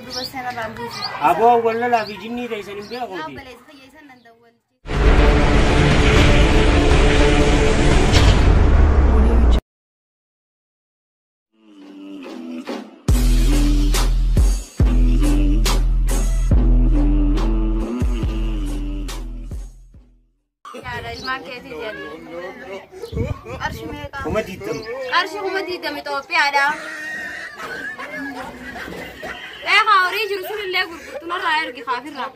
duuba sana irraan buusu. Aboo wallalaa fi jinnii ta'e isan hin beekuuti. Obboleessa kiyya isan nan dawwalchi. Yaada ilmaan keetii jedhi. Qarshii meeqa? 20,000. Qarshii 20,000 Itoophiyaadha. Eegaa horii jiru sunillee gurgurtu narraa ergi kaafirraa.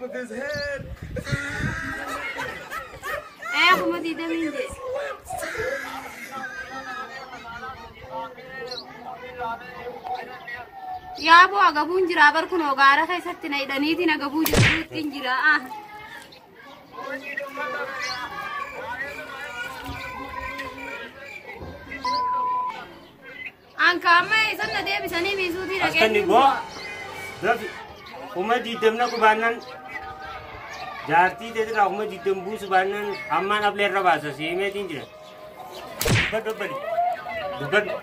Ee 20,000 jee. Yaaboo agabuun jira bar kunoo gaara keessatti na hidhaniitiin agabuu jirtuutti hin jira. Anka amma isan na deebisanii miisuutii dhaqee. Askanni boo dafi 20,000 na qubaannaan jaartii teetirraa 20,000 buusu baannaan ammaan ablee irra baasa si himeetiin jira. Dubbadhu obbali. Dubbadhu.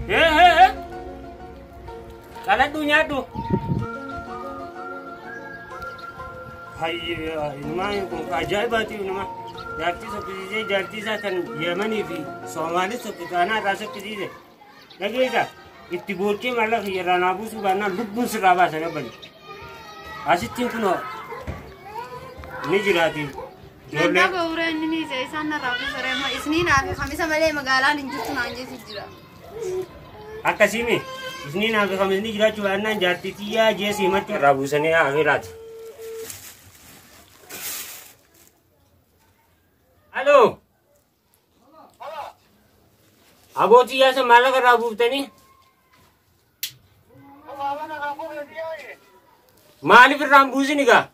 Hee hee hee. Qaladhu nyaadhu. Hayya ilmaan kun ajaa'ibaati ilma. Jaartii sokkisiisee jaartii isaa kan Yemanii fi Soomaalii sokkisiisanaa irraa sokkisiise. Dhageessa itti boochee maallaqa irraa naa buusuu baannaan lubbuun sirraa baasan obbali. Asittiin kunoo ni jiraati. Nan dhaga'uure inni ni isa isaan narraa buusare amma isniin hafe kamisa malee magaalaan hin jirtu naan jeetu jira. Akkasiimi isniin hafe kamisni jiraachuu baannaan jaartii xiyyaa jeesii himachuu irraa buusanii hafeeraati. Aloo. Abootii yaasa maallaqa irraa buuftanii? Maaliif irraa hin buusin egaa?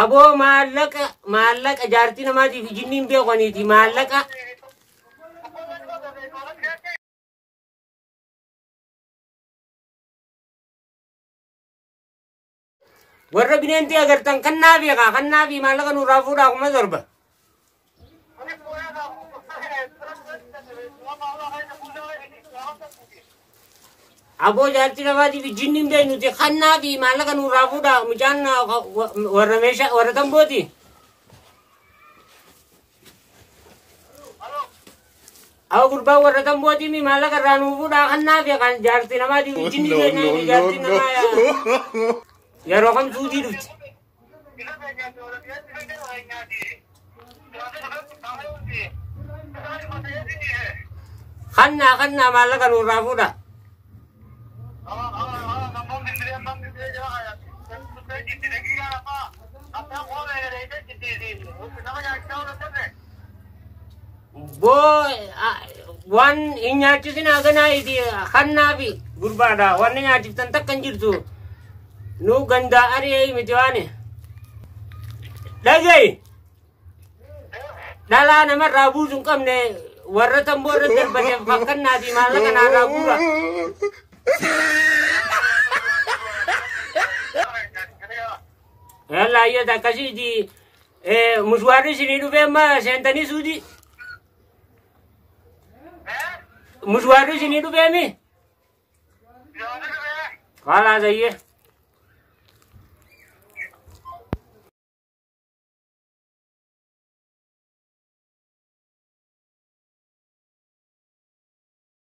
Aboo maallaqa maallaqa jaartii namaatiif jinniin beekaniiti maallaqa. Warra bineentii agartan kannaa beekaa kannaa fi maallaqa nurraa fuudhaa 7,000. Aboo jaartii namaatiif jinniin beeknuti kannaa fi maallaqa nurraa fuudhaa mucaan warra meeshaa warra tambooti. Aboo gurbaan warra tambooti mi maallaqa irraa nuu fuudhaa kannaa fi kan jaartii namaatiif jinni beeknu jaartii namaa yeroo kam suutii dhufti. Kannaa kannaa maallaqa nurraa fuudhaa. Boo waan hin nyaachisin haganaa iti kannaa fi gurbaadha waan nyaachiftan takka hin jirtu nu gandaa ari'ee miti waani. Dhaga'i dhalaa namarraa buusu hin qabne warra tamboo irra darbateef fakkannaa fi maallaqa naarraa guura. Yalla ayyata akkasiiti mushwaarri isinii dhufee amma seentanii suuti. Mushwaarri isinii dhufee mi? Kalaas ayyee.